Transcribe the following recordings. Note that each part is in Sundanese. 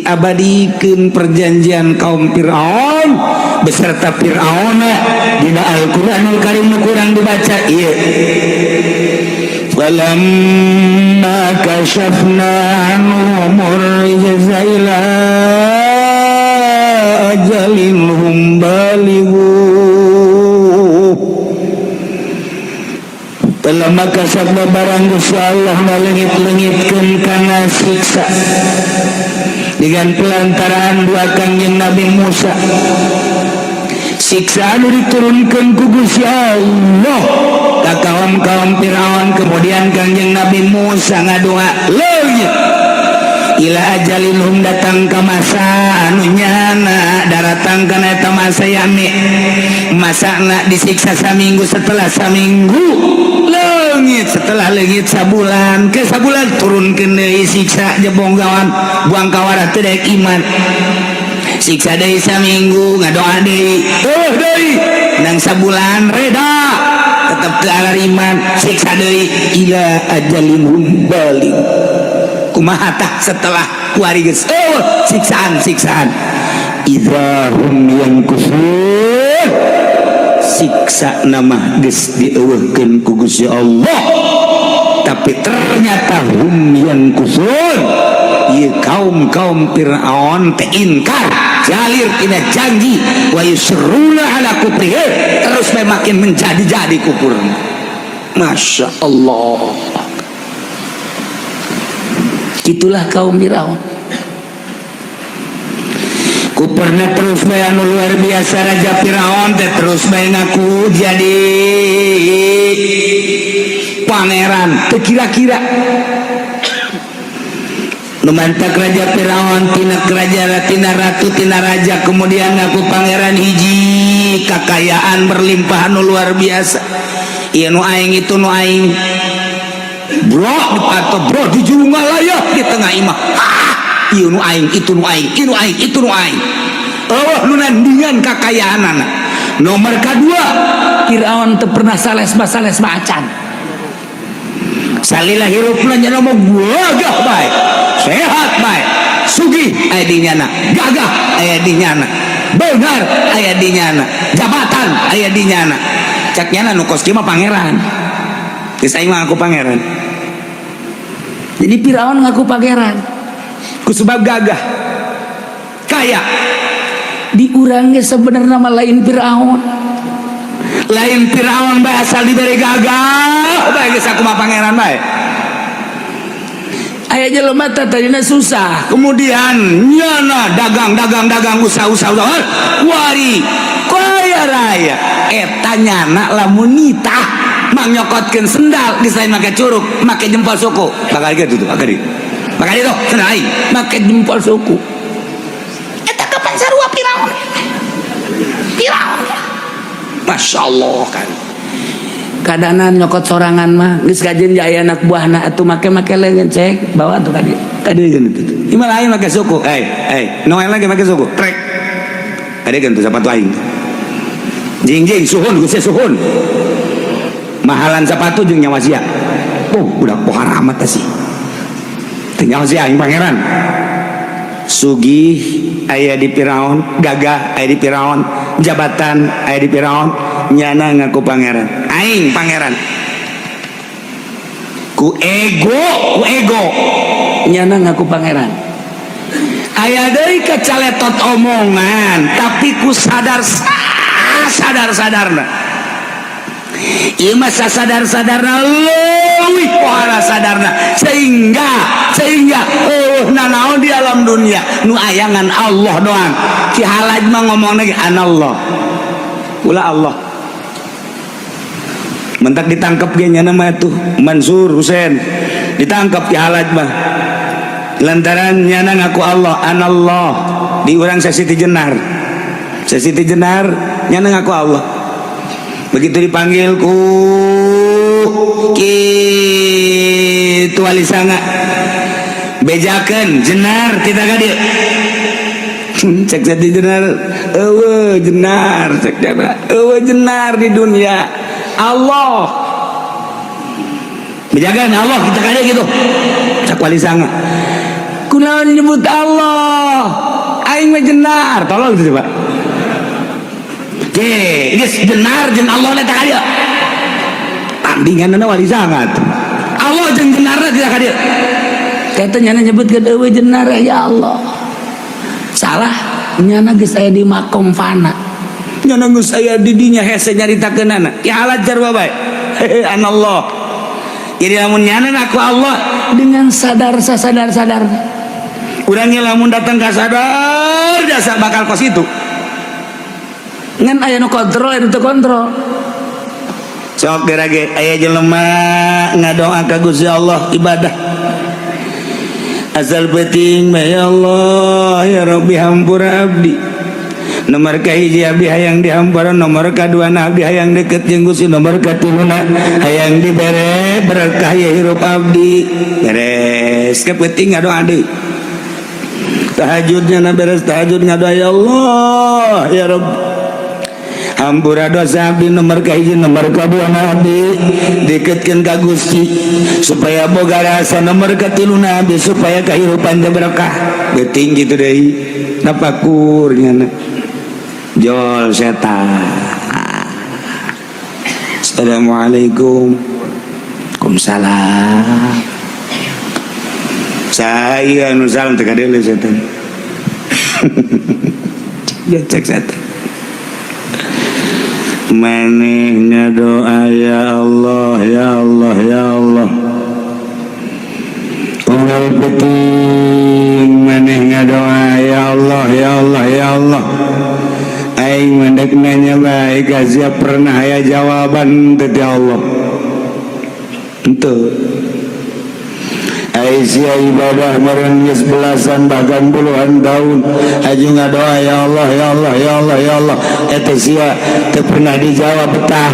Diabadikan perjanjian kaum Fir'aun beserta Fir'aun dina Al-Qur'anul Karim nu kurang dibaca ieu. فلما كشفنا عنهم الرجز إلى أجل هم بالغوه. فلما كشفنا barang Gusti Allah ngaleungit-leungitkeun kana siksa dengan pelantaraan dua Kangjeng Nabi Musa, siksa anu diturunkan ku Gusti Allah ka kaum-kaum Firaun, kemudian Kangjeng Nabi Musa ngadoa, leungit إلى أجل هم datang ke masa anu nyana daratang kana eta masa, yakni masana disiksa saminggu, setelah saminggu leungit, setelah leungit sabulan, ke sabulan turunkeun deui siksa jebong gawan buang kawarah teu daek iman. Siksa deui saminggu, ngadoa deui, tuh deui nang sabulan reda, tetep teu iman, siksa deui إلى أجل هم بالغوه. Kumaha tah setelah kuari geus oh siksaan siksaan? إذا هم ينكثون. Siksa nama geus dieuweuhkeun ku Gusti Allah, tapi ternyata هم ينكثون, ieu kaum-kaum Fir'aun teh inkar jalir tina janji ويصرون على كفرهم, terus bae makin menjadi-jadi kufur. Masya Allah, itulah kaum Firaun. Kuperna terus bae anu luar biasa. Raja Firaun teh terus bae ngaku jadi pangeran. Teu kira-kira nu mantak Raja Firaun tina kerajaan, tina ratu, tina raja, kemudian ngaku pangeran. Hiji, kakayaan berlimpah anu luar biasa. Ieu nu aing, itu nu aing, bro, atau bro di layak di tengah imah. Ieu nu aing, itu nu aing, ieu nu aing, itu nu aing. Oh, nu nandingan kakayaan. Nomor kedua, Firaun teu pernah salesma salesma acan. Salila hirupna nya mah gagah bae, sehat bae, sugih aya di nyana, gagah aya di nyana, beunghar aya di nyana, jabatan aya di nyana. Cak nyana nu kos kieu mah pangeran. Geus, aing mah ngaku pangeran. Jadi Firaun ngaku pangeran. Ku sebab gagah, kaya. Di urang ge sebenarnya mah lain Firaun. Lain Firaun bae, asal diberi gagah bae, geus aku mah pangeran bae. Aya jelema teh tadina susah. Kemudian nyana dagang, dagang, dagang, usaha, usaha, usaha, wari kaya raya. Eta nyana lamun nitah mang nyokotkeun sendal, geus lain make curuk, make jempol suku. Bakal gitu tuh, bakal gitu, bakal itu sendal aing. Make jempol suku. Eta kapan sarua Firaun? Firaun. Masya Allah kan. Kadanan nyokot sorangan mah geus kajen jaya anak buahna atuh make-make leungeun cek bawa tuh kadi. Tadi gitu tuh. Ima lain make suku. Eh, eh, Noel lagi make suku. Trek. Tadi kan tuh sepatu aing. Jing jing suhun gusti suhun. Mahalan sepatu jeung nyawa sia. Oh, udah pohara amat sih. Teu nyawa sia aing pangeran. Sugih aya di Firaun, gagah aya di Firaun, jabatan aya di Firaun, nyana ngaku pangeran. Aing pangeran. Ku ego, ku ego. Nyana ngaku pangeran. Aya deui kecaletot omongan, tapi ku sadar sadar sadarna. Ieu mah sadar sadarna leuwih pohara sadarna, sehingga sehingga oh nanaon di alam dunia nu ayangan Allah doang. Ki Halaj mah ngomong lagi anallah, ulah Allah. Mentak ditangkap ge nyana mah tuh Mansur Husain ditangkap. Ki Halaj mah lantaran nyana ngaku Allah, anallah. Di urang sesiti jenar, sesiti jenar nyana ngaku Allah. Begitu dipanggil ku kitu wali sanga, bejakeun jenar kita ka dieu. Cek jadi jenar, eueuh jenar. Cek jenar, eueuh jenar di dunia, Allah. Bejakeun Allah kita ka dieu gitu, cek wali sanga. Kunaon nyebut Allah? maneh jenar, tolong gitu, Pak. Oke, geus jenar jeung Allah eta ka dieu. Tandinganna wali sangat. Allah jeung jenarna tidak ka dieu. Kata nyana nyebutkeun eueuh jenar, ya Allah. Salah, nyana geus aya di makom fana. Nyana geus aya di dinya hese nyaritakeunana. Ki halat jarwa bae. Hehe, anallah. Jadi lamun nyana aku Allah dengan sadar sasadar sadar. Urangnya lamun datang ka sadar jasa bakal kos itu. Ngan aya nu kontrol, aya nu teu kontrol. Sok geura ge aya jelema ngadoa ka Gusti Allah, ibadah asal penting mah, ya Allah, ya Rabbi, hampura abdi. Nomor kahiji, abdi hayang dihampura. Nomor kadua, abdi hayang deket jeung Gusti. Nomor katiluna, hayang dibere berkah ya hirup abdi. Beres ke penting ngadoa deui, tahajudnya na beres tahajud ngadoa, ya Allah, ya Rabbi, hampura dosa abdi nomor kahiji. Nomor kadua, abdi deketkeun ka Gusti supaya boga rasa. Nomor katiluna, abdi supaya kehidupan teh berkah. Beuting gitu deui, napakur nyana jol setan. Assalamualaikum. Waalaikumsalam. Saya nu salam teu kadele setan ya. Cek setan, maneh ngadoa, ya Allah, ya Allah, ya Allah, unggal peuting maneh ngadoa, ya Allah, ya Allah, ya Allah. Aing mendek nanya bae ka sia, pernah aya jawaban teu ti Allah? Henteu. Ai sia ibadah meureun geus belasan bahkan puluhan tahun, aju ngadoa, ya Allah, ya Allah, ya Allah, ya Allah, eta sia teu pernah dijawab betah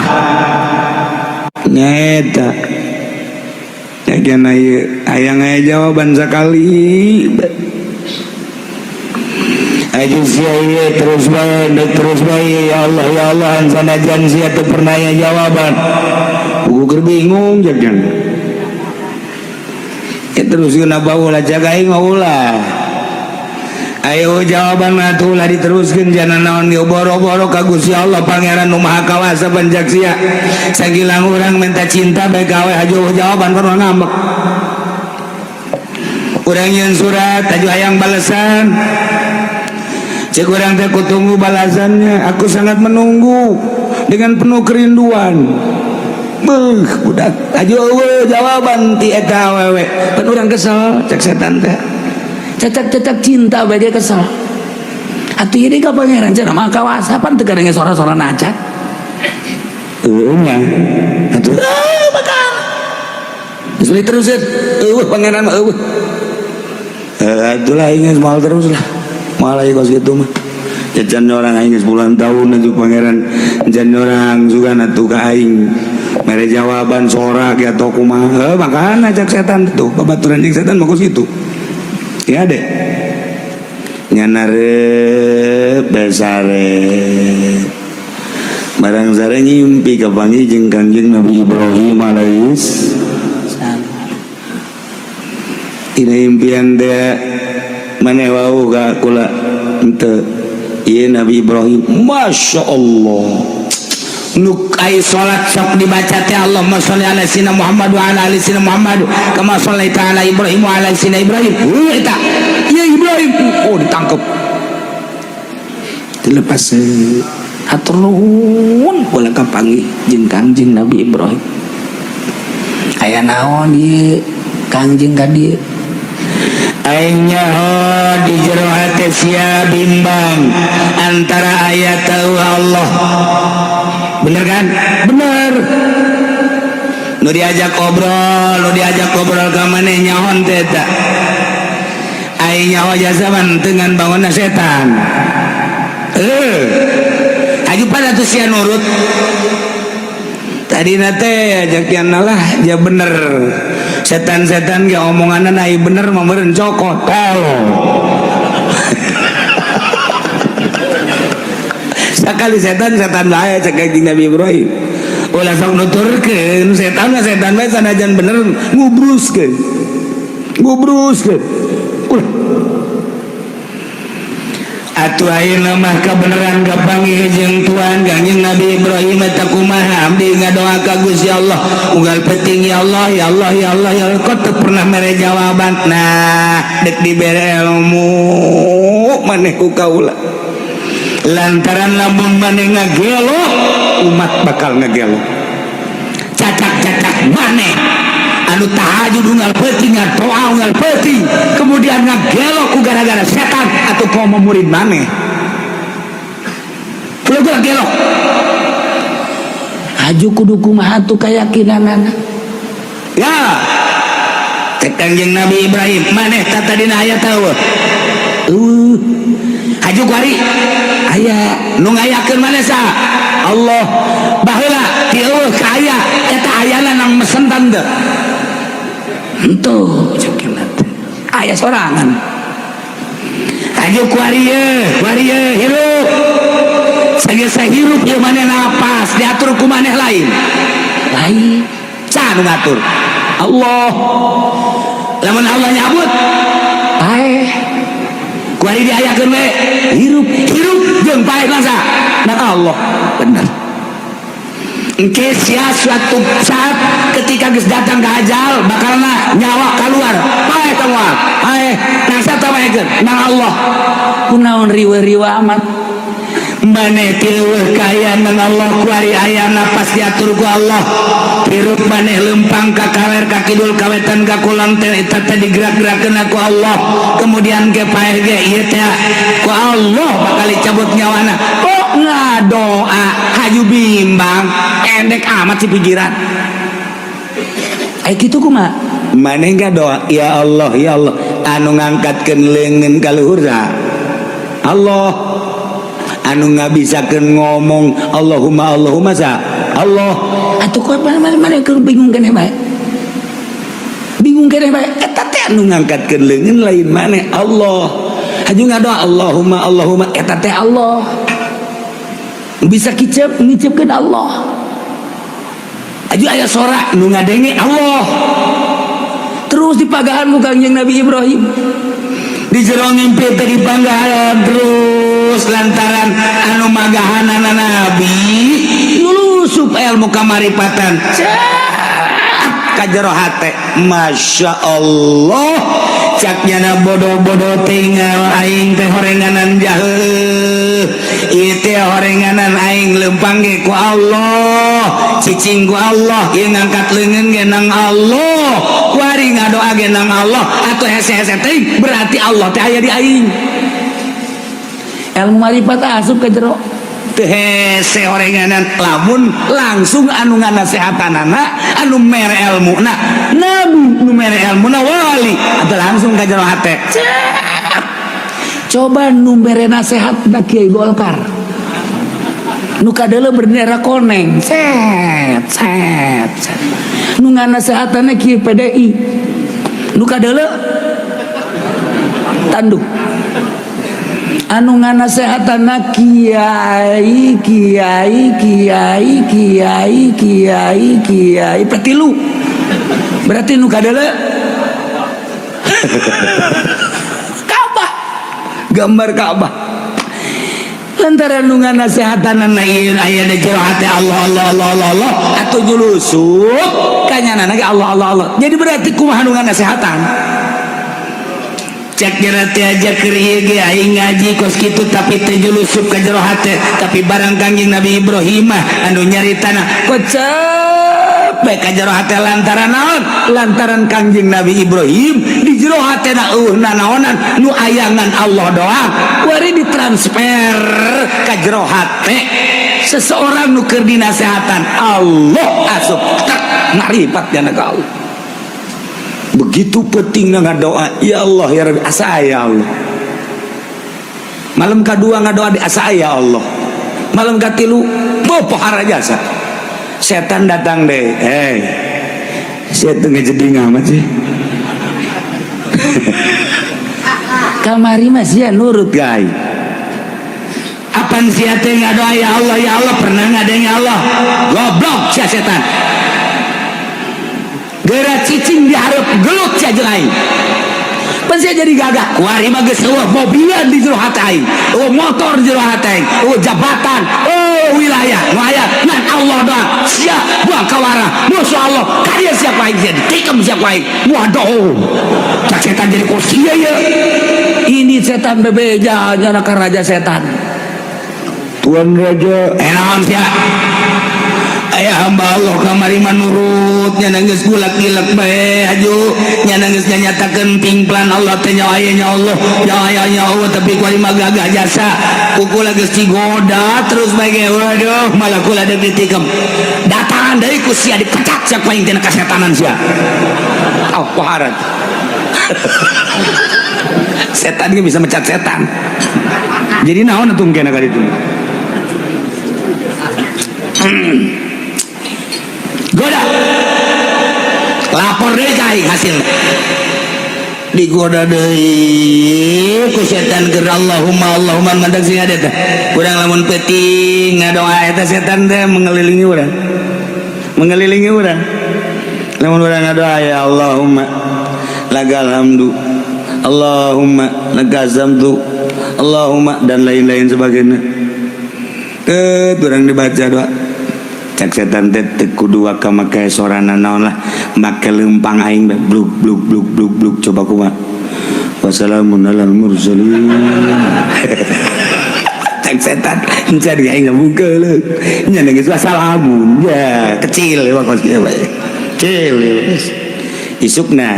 nyaeta. Yakin ieu hayang aya jawaban sakali. Aju sia ieu terus bae, terus bae, ya Allah, ya Allah, sanajan sia teu pernah aya jawaban. Buku keur bingung jajan. Ya terus geuna ulah jaga aing mah ulah. Ayo jawaban mah tuh ulah diteruskeun, jana naon ge boro-boro ka Gusti Allah Pangeran nu Maha Kawasa panjak sia. Sagilang urang minta cinta bae gawe hajo jawaban pernah ngambek. Urang nyeun surat aju hayang balasan. Cek urang teh, ku tunggu balasannya. Aku sangat menunggu dengan penuh kerinduan. Beuh, budak aju eueuh jawaban ti eta awewe. Pan urang kesel, Cek setan teh. Cecak-cecak cinta bae dia kesel. Atuh ieu ka Pangeran cenah Maha Kawasa, pan teu kadenge sora-sora naca. Eueuh nya. Atuh Ah, bakal. Geus beli terus eueuh Pangeran mah eueuh. Eh, itulah aing geus moal terus lah. Moal lagi kos kitu mah. Jajan orang aing geus puluhan tahun atuh Pangeran jan orang sugan atuh ka aing. Mere jawaban sora ge atau kumaha. Heuh, makana cek setan tuh babaturan jeung setan mah kos kitu. Ya deh. Nyana reup besare. Barang sare ngimpi kapanggih jeung Kangjeng Nabi Ibrahim alaihis Salam. Tina impian teh maneh wau ka kula henteu? Ieu Nabi Ibrahim, Masya Allah, nu ai salat sok dibaca teh, Allahumma sholli ala sayyidina Muhammad wa ala ali sayyidina Muhammad kama shallaita ala Ibrahim wa ala sayyidina Ibrahim. Eta ieu Ibrahim, oh, ditangkep, dilepas. Hatur nuhun kula kapanggih jeung Kangjeng Nabi Ibrahim. Aya naon ieu Kangjeng ka dieu? Aing nyaho di jero hate sia bimbang antara ayat tahu Allah. Bener kan? Bener. Nu diajak obrol, nu diajak obrol ka maneh nyaho teh eta. Aing nyaho jasa dengan bangunna setan. Eh. Aju pada tuh sia nurut. Tadi nate ajak lah ya bener. Setan-setan ge omonganna ai bener mah meureun cokot. Tolong. Sakali setan setan bae cek kanjeng Nabi Ibrahim. Ulah sok nuturkeun setan mah, setan bae sanajan bener ngubruskeun. Ngubruskeun. Ulah. Atuh ayeuna mah kabeneran kapanggih jeung Tuhan. Kangjeng Nabi Ibrahim eta kumaha? Abdi ngadoa ka Gusti Allah unggal peuting, "Ya Allah, ya Allah, ya Allah, ya Allah," kok teu pernah mere jawaban. Nah, dek dibere ilmu maneh ku kaula, lantaran lamun maneh ngagelo, umat bakal ngagelo. Cacak-cacak maneh anu tahajud unggal peuting, doa unggal peuting, kemudian ngagelo ku gara-gara setan atau komo murid maneh ulah gelo. Haju kudu kumaha tuh keyakinanana? Ya, cek Kangjeng Nabi Ibrahim, maneh tata dina aya tahu haju kuari aya nu ngayakeun maneh sa Allah. Baheula ti eueuh ka aya, eta ayana nang mesentan teu? Henteu, cek teh aya sorangan. Haju kuari ye, kuari ye hirup. Sageus hirup ieu maneh napas diatur ku maneh lain? Lain. Saha nu ngatur? Allah. Lamun Allah nyabut? Paeh. Kuari diayakeun we. Hirup. Hirup jeung paeh masa nah Allah. Bener. Engke sia suatu saat ketika geus datang ke ajal, bakalna nyawa keluar, paeh teh moal? Paeh. Nang saha paehkeun? Nang Allah. Kunaon riweuh-riweuh amat? Maneh ti eueuh kaya nang Allah, kuari aya napas diatur ku Allah. Hirup maneh lempang ka kaler, ka kidul, ka wetan, ka kulon teh eta teh digerak-gerakkeun ku Allah. Kemudian ke paeh ge ieu teh ku Allah bakal dicabut nyawana. Kok ngadoa haju bimbang, endek amat si pikiran? Ai kitu kumaha? Maneh ngadoa, "Ya Allah, ya Allah," anu ngangkatkeun leungeun ka luhur Allah, anu ngabisakeun ngomong "Allahumma, Allahumma" sa Allah. Atuh kok mana mana keur bingung keneh bae, bingung keneh bae. Eta teh anu ngangkatkeun leungeun lain maneh, Allah. Haju ngadoa "Allahumma, Allahumma," eta teh Allah bisa kicep ngicepkeun Allah. Haju aya sora nu ngadenge Allah. Terus dipagahan ku Kangjeng Nabi Ibrahim. Di jero mimpi teh dipanggahan terus, lantaran anu magahanana nabi lulusup ilmu kamaripatan ka jero hate. Masya Allah, cak nyana, "Bodoh-bodoh tinggal aing teh horenganan jaheuh. Ieu teh horenganan aing, lempang ge ku Allah, cicing ku Allah, ieu ngangkat leungeun ge nang Allah, kuari ngadoa ge nang Allah. Atuh hese-hese teuing, berarti Allah teh aya di aing." Ilmu marifat asup ke jero. Teu hese horenganan lamun langsung anu nganasehatanana, anu mere elmuna nabi, nu mere elmuna wali, atau langsung ka jero hate. Coba nu mere nasehat da Kiai Golkar nu kadeuleu bendera koneng, set set set. Nu nganasehatanna Kiai PDI, nu kadeuleu tanduk. Anu nganasehatanna kiai kiai kiai kiai kiai kiai petilu, berarti nu kadeuleu Ka'bah, gambar Ka'bah. Lantaran nu nganasehatanana ieu aya di jero hate Allah, Allah, Allah, Allah, Allah, atuh julusup kanyanana ge Allah, Allah, Allah. Jadi berarti kumaha nu nganasehatan? Cek jero teh aja keur ieu ge aing ngaji kos kitu, tapi teu julusup ka jero hate. Tapi barang Kangjeng Nabi Ibrahim mah anu nyaritana, kocep bae ka jero hate. Lantaran naon? Lantaran Kangjeng Nabi Ibrahim di jero hatena eueuh nanaonan, nu ayangan Allah doang. Kuari ditransfer ka jero hate seseorang nu keur dinasehatan, Allah asup tak maripat jana ka Allah. Begitu penting ngadoa, "Ya Allah, ya Rabbi, asa ya Allah." Malam kedua ngadoa di asa ya Allah. Malam katilu pohara jasa, setan datang deh, "Hei, saya tuh ngejedi ngamat sih." Kamari mah sia nurut. Guys, apan sia teh ngadoa "Ya Allah, ya Allah," pernah ngadeng ya Allah? Goblok sia setan. Geura cicing dihareup, gelut sia jeung aing. Pan sia jadi gagah. Kuari mah geus eueuh mobilan di jero hate aing. Eueuh motor di jero hate aing. Eueuh jabatan, eueuh wilayah. Nu aya ngan Allah doang. Sia buang kawara. Musuh Allah. Ka dieu sia ku aing sia ditikam sia ku aing. Waduh. Cak setan jadi kos ieu ye. Ini setan bebeja nyana ka raja setan. Tuan Raja, naon sia? Aya hamba Allah kamari mah nurut nya geus gulak-gilak bae aju nya geus nyatakeun pingplan Allah teh nya aya nya Allah nya aya nya Allah, tapi kuari mah gagah jasa ku kula geus digoda terus bae ge. Waduh, malah kula deuk ditikam, datangan deui ku sia, dipecat sia ku aing tina kasetanan sia. Oh, waharat setan ge bisa mecat setan. Jadi naon atuh kena ka ditu? Goda, lapor deui ka aing hasil digoda deui ku setan keur Allahumma Allahumma mantak sing ada teh. Urang lamun peuting ngadoa, eta setan teh mengelilingi urang, mengelilingi urang. Lamun urang ngadoa, ya Allahumma lakal hamdu, Allahumma lakal hamdu, Allahumma dan lain-lain sebagainya, eh urang dibaca doa, cak setan teh teu kudu waka make sorana naon lah, make lempang aing bae, bluk bluk bluk bluk bluk. Coba kumaha? Wassalamun alal mursalin. Cak setan encan aing buka leuh nya geus wassalamun ya kecil ya kos kieu bae kecil ya. Isukna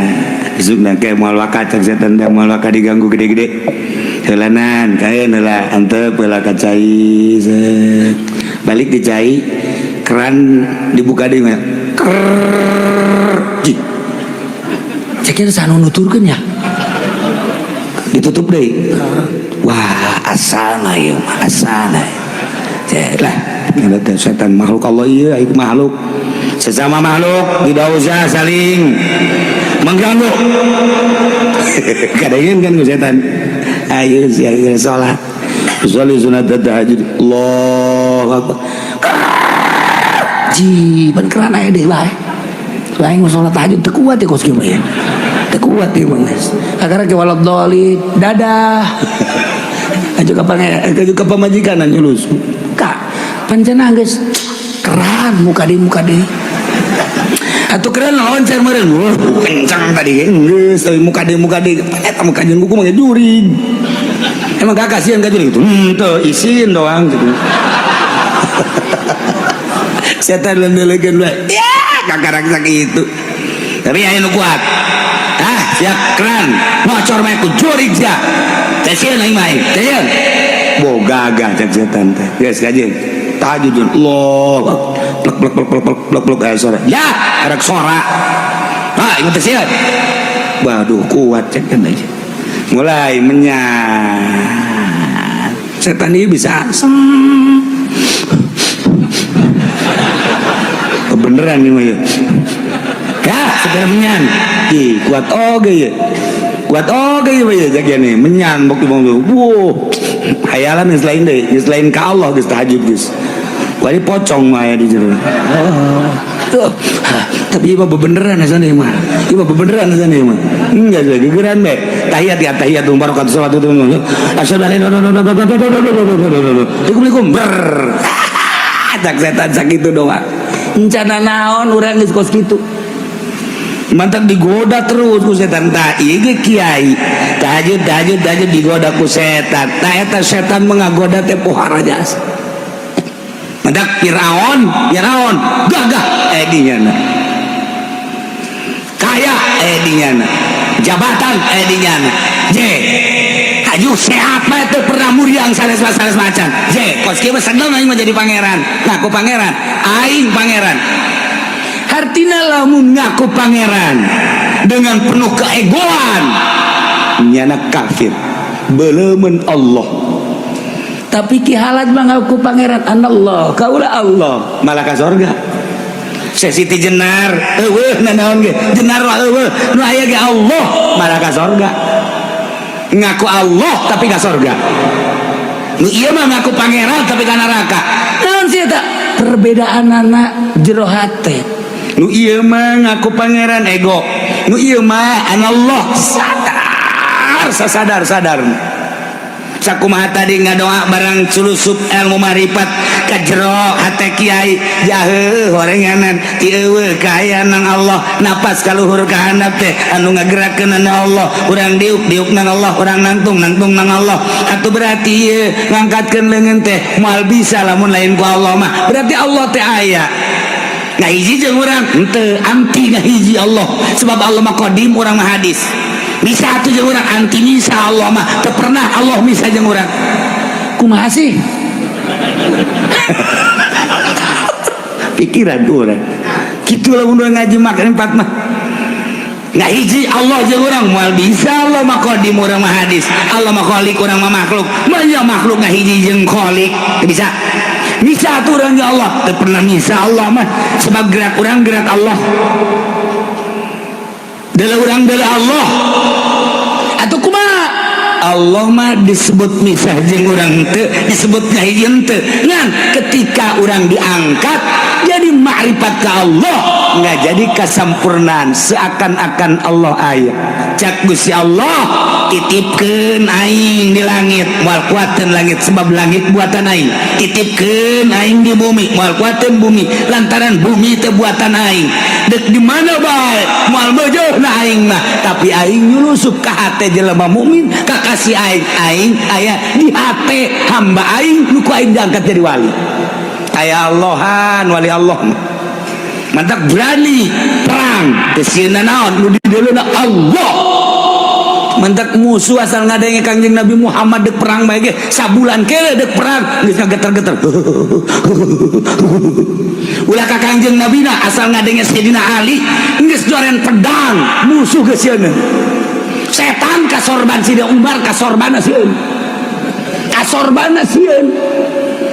isukna kayak moal waka, cak setan teh moal waka diganggu gede-gede heulanan kaeun heula, antep heula ka cai set. Balik di cai, keran dibuka deui mah krrrr. Jih, Ceknya saha nu nuturkeun ya? Ditutup deui. Wah, asana ieu mah asana. Cek lah eta teh setan makhluk Allah ieu, aing makhluk, sesama makhluk tidak usah saling mengganggu. Kadangin kan ku setan, ayo sia salat, sholli sunat tahajud, Allahu akbar. Ji, pan keran aya deui bae. Aing mau sholat tahajud teu kuat ya kos kieu mah ya. Teu kuat ieu mah geus. Kakara ke waladhdallin. Dadah. Aju ka pange aju ka pamajikan nyulus. Kak, pancena geus keran muka deui, muka deui. Atuh keren loncer meureun. Wah, kencang tadi geus euy, muka deui, muka deui eta muka jeung kuku mah jurig. Emang gak kasihan ka jurig gitu? Teu isin doang gitu. Setan lendelekeun bae. Ya, kakarak sakitu. Tapi aya nu kuat. Ah, siap keran. Bocor mah ku jurig sia. Teh sieun aing mah aing. Teh sieun. Bo gagah cek setan teh. Geus kajeun. Tahajud Allah. Plek plek plek plek plek plek plek aya sora. Ya, arek sora. Ah, ieu teh sieun. Waduh, kuat cek kan aja. Mulai menyan. Setan ini bisa seng. Kebeneran nih mah ya. Ya, segera menyan. Ih, kuat oge ya. Kuat oge ya ya jagian nih. Menyan bok bang. Wuh. Hayalan geus lain deui, geus lain ka Allah, geus tahajud geus. Wali pocong mah aya di jero. Oh. Tuh. Tapi ieu mah bebeneran asa nih mah. Ieu mah bebeneran asa nih mah. Enggak sih, gegeran be. Tahiyat ya tahiyat barakatuh salat itu. Asyhadu an la ilaha illallah. Assalamualaikum. Ber. Cak setan sakitu doang. Encana naon urang geus kos kitu. Mantap digoda terus ku setan. Tah ieu ge kiai. Tahajud tahajud tahajud digoda ku setan. Tah eta setan mengagoda teh pohara jasa. Mantak Firaun, Firaun gagah dinyana. Kaya dinyana. Jabatan dinyana. J. Haju sehat mah teu pernah muriang sanes sanes macan. J, kos kieu mah seneng aing mah jadi pangeran. Ngaku pangeran, aing pangeran. Artinya lamun ngaku pangeran dengan penuh keegoan nyana kafir belemen Allah. Tapi Ki Halaj mah ngaku pangeran, anallah, kaula Allah, malah ka sorga. Sesi ti jenar eueuh nanaon ge jenar mah eueuh, nu aya ge Allah, malah ka sorga. Ngaku Allah tapi ka sorga. Nu ieu mah ngaku pangeran tapi ka neraka. Naon sih eta perbedaan anak jero hate? Nu ieu mah ngaku pangeran ego, nu ieu mah anallah sadar. Sadar sasadar sadar. Sakumaha tadi ngadoa barang sulusup ilmu marifat ka jero hate kiai, jahe horenganan ti eueuh kaayaan nang Allah, napas kaluhur ka handap teh anu ngagerakeun Allah, urang diuk diuk nang Allah, urang nangtung nangtung nang Allah. Atuh berarti ieu ngangkatkeun leungeun teh moal bisa lamun lain ku Allah mah. Berarti Allah teh aya ngahiji jeung urang henteu, anti ngahiji Allah, sebab Allah mah qadim, urang mah hadis. Bisa atuh jeung urang? Anti bisa. Allah mah teu pernah Allah bisa jeung urang. Kumaha sih? Pikiran urang kitu lamun urang ngaji makan empat mah. Ngahiji Allah jeung urang moal bisa. Allah mah qadim, urang mah hadis. Allah mah khalik, urang mah makhluk. Maya makhluk ngahiji jeung khalik? Teu bisa. Bisa atuh urang jeung Allah? Teu pernah bisa Allah mah, sebab gerak urang gerak Allah, dele urang dele Allah. Atau kumaha? Allah mah disebut misah jeung urang teu, disebut ngahiji henteu. Ngan ketika urang diangkat jadi makrifat ke Allah, nggak jadi kesampurnaan, seakan-akan Allah aya. Cak Gusti Allah, titipkeun aing di langit, moal kuateun langit sebab langit buatan aing. Titipkeun aing di bumi, moal kuateun bumi lantaran bumi teh buatan aing. Dek di mana bae moal na aing mah, tapi aing nyulusup ka hate jelema mukmin, kakasih aing. Aing aya di hate hamba aing nu ku aing diangkat jadi wali. Aya Allahan, wali Allah mah mantap, berani perang teu sieun naon nu dideuleuna Allah. Mantak musuh asal ngadenge Kangjeng Nabi Muhammad dek perang bae ge, sabulan kele dek perang geus ngageter-geter. Ulah ka Kangjeng Nabi na, asal ngadenge Sayyidina Ali geus joren pedang, musuh geus sieun. Setan kasorban Sidina Umar, kasorbana sieun, kasorbana sieun.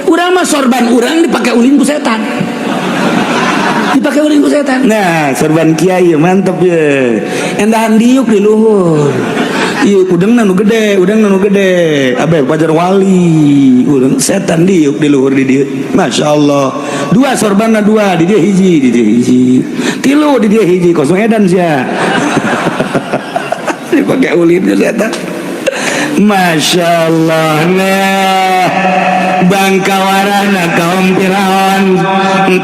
Urang mah sorban urang dipake ulin ku setan, dipakai ulin ku setan. Nah, sorban kiai mantep ya, endahan diuk di luhur. Iya, udang nu gede, udang nu gede. Abe pajar wali, udang setan diuk di luhur di dieu. Masya Allah. Dua sorbanna dua, di dia hiji, di dia hiji. Tilu di dia hiji, kosong edan sia. Dipakai ulin setan. Masya Allah. Nah, bangkawarana kaum Firaun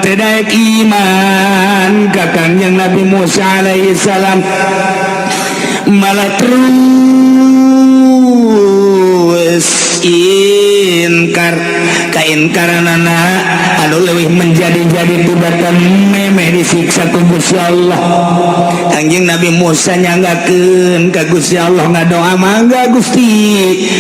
teu daek iman ka Kangjeng Nabi Musa alaihi salam, malah terus inkar. Kainkaranana anu leuwih menjadi-jadi tibatan memeh disiksa ku Gusti Allah. Kangjeng Nabi Musa nyanggakeun ka Gusti Allah, ngadoa, "Mangga Gusti,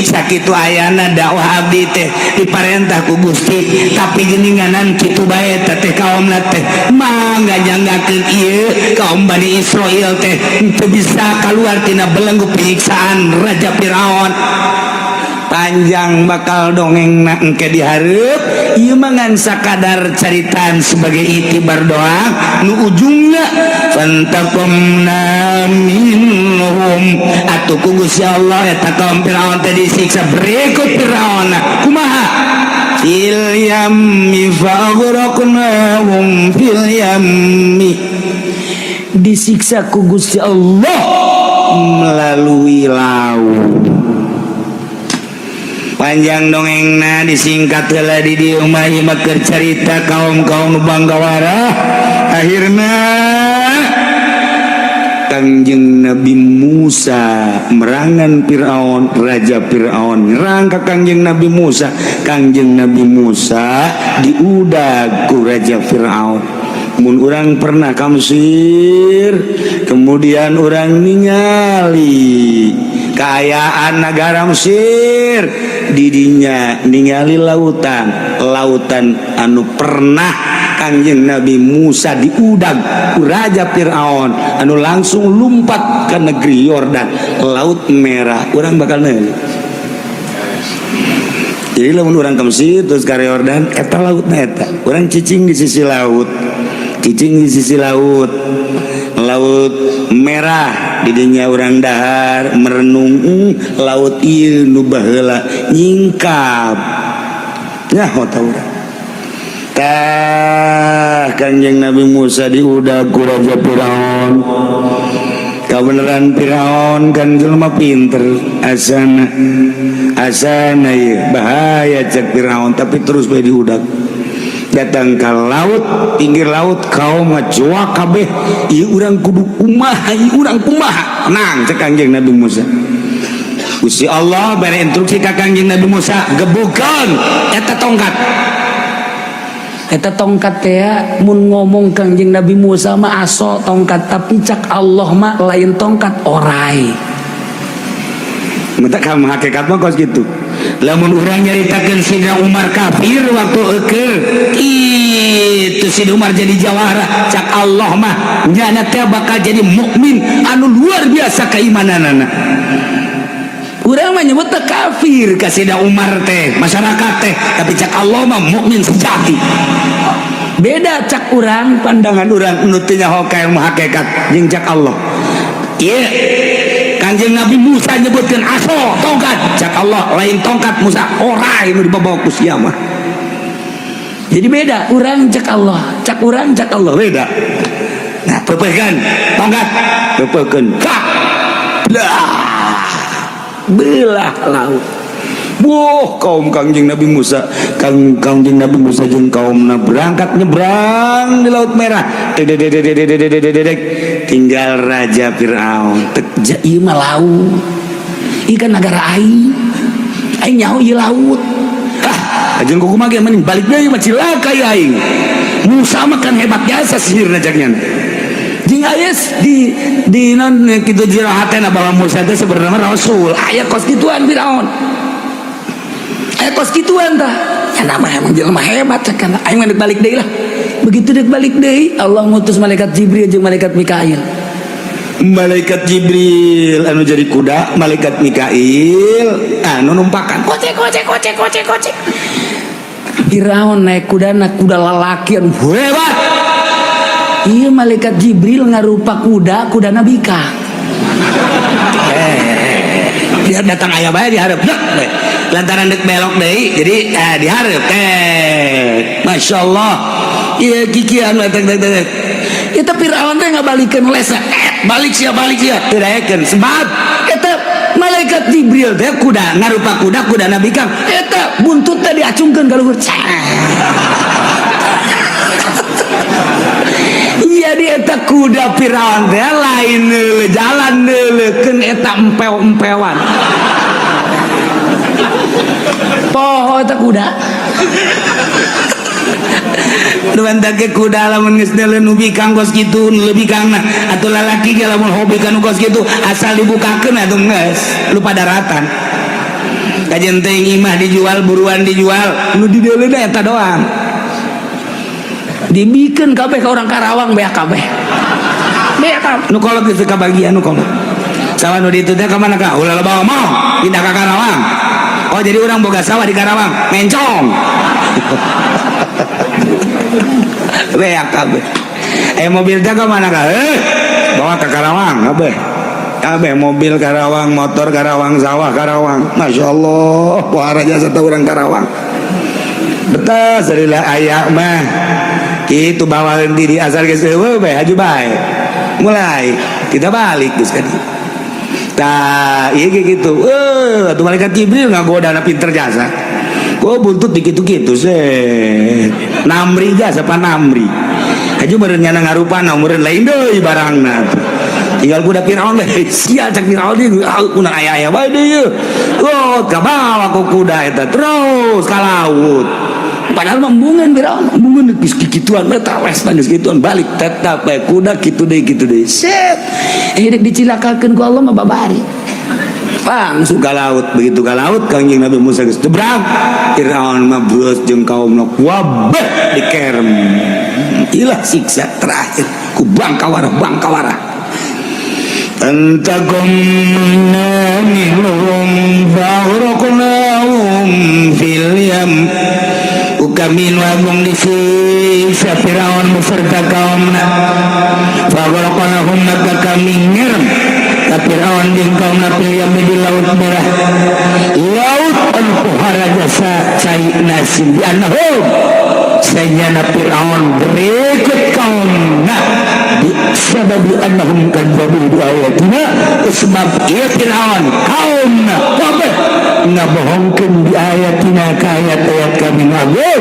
sakitu ayana dakwah abdi teh diparentah ku Gusti, tapi geuninganan kitu bae teh kaumna teh. Mangga nyanggakeun ieu kaum Bani Israil teh teu bisa keluar tina belenggu penyiksaan Raja Firaun." Panjang bakal dongeng na engke dihareup. Ieu mah ngan sakadar caritaan sebagai itibar doang. Nu ujungna fantaqamna minhum, atuh ku Gusti Allah eta kaum Firaun teh disiksa. Berikut Firaun kumaha? Fil yammi faghraqnahum fil yammi. Disiksa ku Gusti Allah melalui laut. Panjang dongengna, disingkat heula di dieu mah. Ieu mah keur carita kaum-kaum nu banggawara. Akhirna Kangjeng Nabi Musa merangan Fir'aun, Raja Fir'aun nyerang ke Kangjeng Nabi Musa. Kangjeng Nabi Musa diudag ku Raja Fir'aun. Mun urang pernah ka Mesir, kemudian urang ningali kaayaan negara Mesir, didinya ningali lautan, lautan anu pernah Kangjeng Nabi Musa diudag ku Raja Fir'aun anu langsung lumpat ke negeri Yordan, Laut Merah. Urang bakal nanya. Jadi lamun urang ke Mesir terus ke Yordan, eta lautna eta. Urang cicing di sisi laut, cicing di sisi laut, Laut Merah. Didinya urang dahar merenung, laut ieu nu baheula nyingkap nyaho ta urang." Tah, Kanjeng Nabi Musa diudag ku Raja Firaun. Kebenaran Firaun kan jelema pinter, asana asana ieu bahaya cek Firaun, tapi terus bae diudak. Datang ke laut, pinggir laut, kaum ngacuak kabeh, ieu urang kudu kumaha, ieu urang kumaha. Nang cek Kangjeng Nabi Musa. Gusti Allah bere instruksi ka Kangjeng Nabi Musa, gebukeun eta tongkat. Eta tongkat teh mun ngomong Kangjeng Nabi Musa mah aso tongkat, tapi cak Allah mah lain tongkat, orai. Minta kamu hakikat mah kos gitu. Lamun urang nyaritakeun Sidna Umar kafir waktu eukeur, itu Sidna Umar jadi jawara, cak Allah mah nyana teh bakal jadi mukmin anu luar biasa keimananana. Urang mah nyebut teh kafir ka Sidna Umar teh, masyarakat teh, tapi cak Allah mah mukmin sejati. Beda cak urang. Pandangan urang nu teu nyaho ka ilmu hakikat jeung cak Allah. Ieu Kanjeng Nabi Musa nyebutkeun aso tongkat, cak Allah lain tongkat Musa, orai nu dibawa ku sia mah. Jadi beda urang cak Allah, cak urang cak Allah. Allah beda. Nah, pepehkeun tongkat, pepehkeun. Kak. Belah. Belah laut. Wah, kaum Kangjeng Nabi Musa, Kang Kangjeng Nabi Musa jeung kaumna berangkat nyebrang di Laut Merah. Dedededededededededek. Tinggal Raja Firaun. Tek Ja, ieu mah laut. Ieu kan negara aing. Aing nyaho ieu laut. Ah, ajeun kumaha ge mending balik deui mah cilaka ieu aing. Musa mah kan hebat jasa sihirna caknya. Jeung aya di non kitu jero hatena bahwa Musa teh sebenarnya rasul. Aya kos kituan Firaun. Aya kos kituan tah. Ya nama emang jelema hebat cek kan. Aing mah dek balik deui lah. Begitu dek balik deui, Allah ngutus malaikat Jibril jeung malaikat Mikail. Malaikat Jibril anu jadi kuda, malaikat Mikail anu numpakan. Kocek kocek kocek kocek kocek. Firaun naik kuda, naik kuda lalaki anu Hebat. Iya, malaikat Jibril ngarupa kuda, kuda Nabika. Eh, dia datang aya bae dihareup. Dek, we. Lantaran dek belok deui, jadi dihareup. Eh, Masya Allah. Iya kikian we tek tek tek. Eta Firaun teh ngabalikeun lesa. Eh, balik sia, balik sia. Teu daekeun sebab Eta malaikat Jibril teh kuda ngarupa kuda, kuda Nabi Kang. Eta buntut teh diacungkeun ka luhur. Jadi eta kuda Firaun teh lain neuleuh jalan, neuleukeun eta empew-empewan. Poho eta kuda. Duan ke kuda lamun geus neuleuh nu bikang kos kitu, nu leuwih kangna atuh lalaki ge lamun hobi ka nu kos kitu asal dibukakeun atuh geus lupa daratan. Kajen teuing imah dijual, buruan dijual, nu dideuleuh eta doang. Dibikeun kabeh ka orang Karawang, beak kabeh. Beak kabeh. Nu kolot geus kabagian nu kolot. Sawah nu ditu teh ka mana ka? Ulah loba omong, pindah ka Karawang. Oh, jadi orang boga sawah di Karawang, mencong. Beak kabeh. Eh, mobil teh ka mana ka? Eh, bawa ke Karawang kabeh. Kabeh mobil Karawang, motor Karawang, sawah Karawang. Masya Allah, wah jasa orang Karawang. Betul, serilah aya mah. Itu bawaan diri asal geus eueuh bae haju bae. Mulai kita balik geus kan. Tah, ieu ge kitu. Eh, atuh malaikat Jibril ngagodana pinter jasa. Kok buntut dikitu-kitu seh. Namri jasa pa namri. Haju meureun nyana ngarupana meureun lain deui barangna. Tinggal kuda Firaun deh. Sia cak Firaun ieu kuna aya-aya bae deui ieu. Oh, kabawa ku kuda eta terus ka laut. Padahal embungeun Firaun. Embungeun geus kikituan eta les geus kituan balik tetap bae kuda kitu deui kitu deui. Set. Eh, dek dicilakakeun ku Allah mah babari. Langsung ke laut, begitu ke laut Kangjeng Nabi Musa geus nyebrang, Firaun mah beus jeung kaumna wabeh dikerem. Ilah siksa terakhir ku bangkawara bangkawara. Antaqamna minhum faghraqnahum fil yam. Kami wabung disiksa Firaun beserta kaumna. Faghraqnahum, maka kami ngerem ka Firaun jeung kaumna, fil yam, di laut merah. Laut anu pohara jasa cai nasim di annahum, sanyana Firaun berikut kaumna. Bi sababi annahum kadzabu bi ayatina, sebab ieu Firaun kaumna kabeh ngabohongkeun bi ayatina ka ayat-ayat kami ngabeh,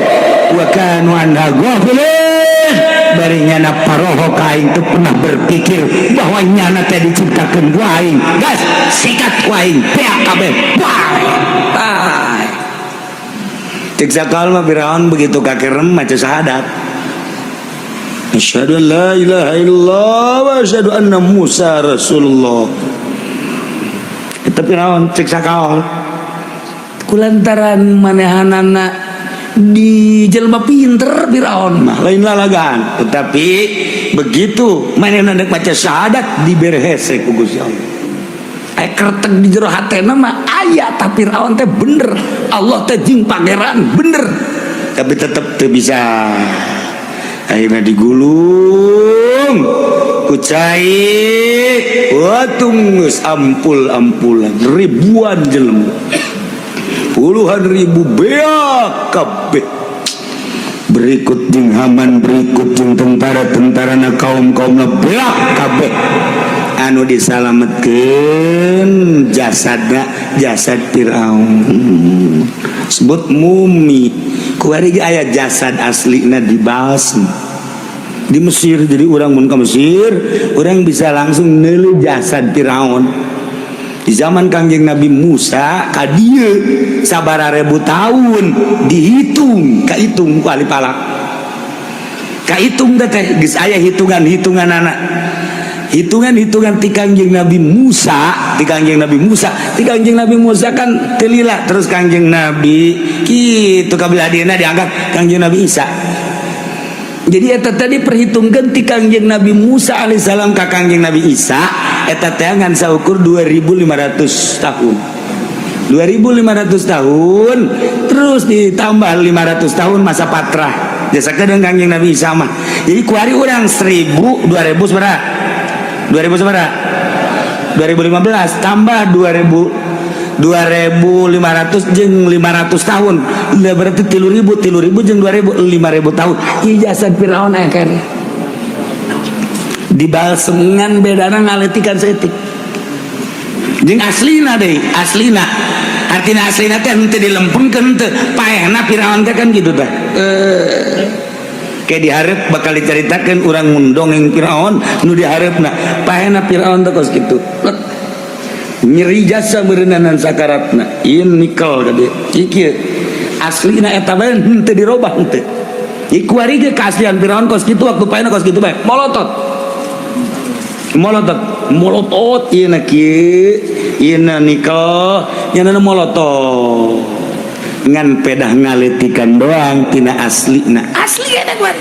wa kanu anha ghafilin, bari nyana paroho ka aing, teu pernah berpikir bahwa nyana teh diciptakeun ku aing. Gas sikat ku aing, beak kabeh. Bye bye. Cek sakal mah Firaun begitu kakerem maca syahadat. Asyhadu an la ilaha illallah wa asyhadu anna Musa Rasulullah. Eta Firaun cek sakal. Kulantaran manehanana di jelma pinter Firaun mah. Mah lain lalagan, tetapi begitu manehna dek maca syahadat dibere hese ku Gusti Allah. Aya kertek di jero hatena mah aya, tapi Firaun teh bener Allah teh jeung pangeran bener. Tapi tetep teu bisa. Akhirnya digulung ku cai, watung geus ampul-ampulan ribuan jelema, puluhan ribu, beak kabeh. Berikut jeung Haman, berikut jeung tentara-tentarana, kaum-kaumna, beak kabeh. Anu disalametkeun jasadna, jasad Firaun sebut mumi. Kuari ge aya jasad aslina di balsem di Mesir. Jadi urang mun ke Mesir, urang bisa langsung neuleuh jasad Firaun di zaman Kangjeng Nabi Musa ka dieu sabaraha ribu tahun dihitung, kahitung ku ahli falak, kahitung teh geus aya hitungan-hitungan anak, hitungan-hitungan ti Kangjeng Nabi Musa, ti Kangjeng Nabi Musa, ti Kangjeng Nabi Musa kan telila terus Kangjeng Nabi kitu kabelah dieuna diangkat Kangjeng Nabi Isa. Jadi eta tadi perhitungkan ti Kangjeng Nabi Musa alaihissalam ka Kangjeng Nabi Isa eta teh ngan saukur 2500 tahun. 2500 tahun terus ditambah 500 tahun masa patrah jasa dengan Kangjeng Nabi Isa mah. Jadi kuari urang 1000 2000 sabaraha? 2000 sabaraha? 2015 tambah 2000 2500 jeung 500 tahun. Lah, berarti 3000, 3000 jeung 2000, 5000 tahun. Ieu jasad Firaun aya keneh dibalsem, ngan bedana ngaleutikan saeutik. Jeung aslina deui, aslina. Artina aslina teh henteu dilempengkeun teu. Paehna Firaun teh kan gitu teh. Kayak diharap bakal diceritakan urang mun dongeng Firaun nu diharapna paehna Firaun teh kos kitu. Lek. Nyeri jasa meureunanan sakaratna. Ieu nikel gede. Ieu aslina eta bae henteu dirobah henteu. Ieu kuari ge keaslian Firaun kos kitu, waktu paehna kos kitu bae. Molotot. Molotot, molotot ieu na kieu, ieu na nikel, nya molotot. Ngan pedah ngaleutikan doang tina aslina. Asli eta kuari.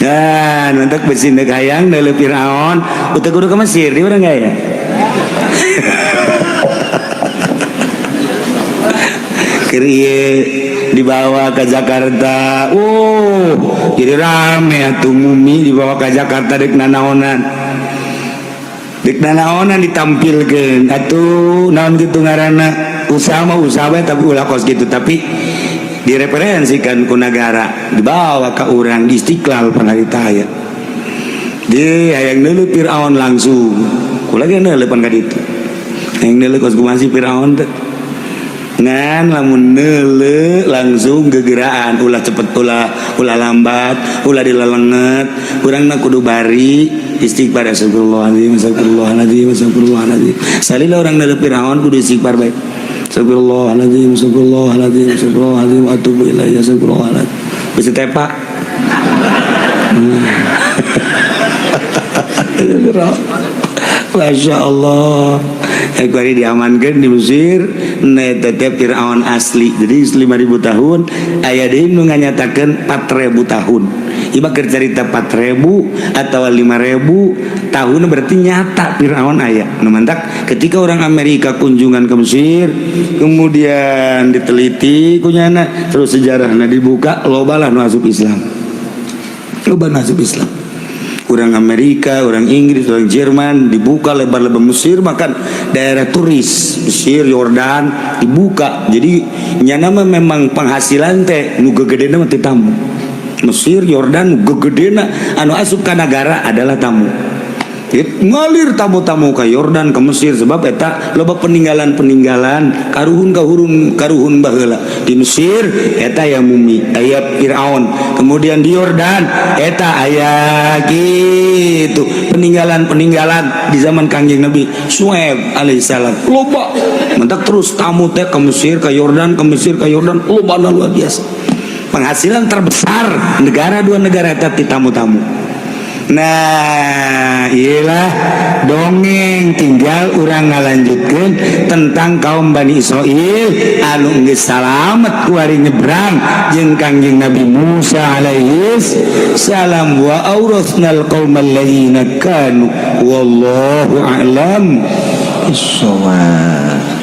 Dan untuk besi deuk hayang neuleuh Firaun, udah kudu ke Mesir, di mana enggak ya? Keur ieu dibawa ke Jakarta. Oh, jadi rame atuh mumi dibawa ke Jakarta dek nanaonan. Dek nanaonan ditampilkeun. Atuh naon kitu ngaranna? Usaha mah usaha bae, tapi ulah kos gitu, tapi direferensikan ku negara, dibawa ke urang di Istiqlal pangarita aya. Di hayang neuleuh Firaun langsung. Kula ge neuleuh pan ka ditu. Hayang neuleuh kos kumaha sih Firaun teh. Ngan lamun neuleuh langsung gegeraan, ulah cepet, ulah ulah lambat, ulah dilelenget. Urangna kudu bari istighfar, astagfirullahaladzim, astagfirullahaladzim, astagfirullahaladzim. Salila urang neuleuh Firaun kudu istighfar bae. Astagfirullahaladzim, astagfirullahaladzim, astagfirullahaladzim, atubu ilaihi, astagfirullahaladzim. Bisa tepak. Masya Allah. Kuari diamankan di Mesir, nah tetep Fir'aun asli. Jadi 5000 tahun, aya deui nu nganyatakeun 4000 tahun. Iba keur carita 4000 atau 5000 tahun berarti nyata Fir'aun aya. Nu mantak ketika orang Amerika kunjungan ke Mesir, kemudian diteliti kunyana, terus sejarahna dibuka, loba lah nu asup Islam. Loba nu asup Islam. Orang Amerika, orang Inggris, orang Jerman dibuka lebar-lebar Mesir, bahkan daerah turis Mesir, Yordan dibuka. Jadi nyana mah memang penghasilan teh nu gegedena mah ti tamu. Mesir, Yordan gegedena anu asup ka nagara adalah tamu. Ngalir tamu-tamu ke Yordan, ke Mesir, sebab eta loba peninggalan-peninggalan karuhun karuhun karuhun baheula. Di Mesir eta aya mumi, aya Firaun. Kemudian di Yordan eta aya gitu peninggalan-peninggalan di zaman Kangjeng Nabi Syuaib alaihissalam. Loba mentak terus tamu teh ke Mesir, ke Yordan, ke Mesir, ke Yordan, loba luar biasa. Penghasilan terbesar negara, dua negara eta ti tamu-tamu. Nah, iyalah dongeng, tinggal urang ngalanjutkan tentang kaum Bani Israel anu geus salamet kuari nyebrang jeung Kangjeng Nabi Musa alaihi salam. Wa aurasnal qaumal ladzina kanu, wallahu a'lam bissawab.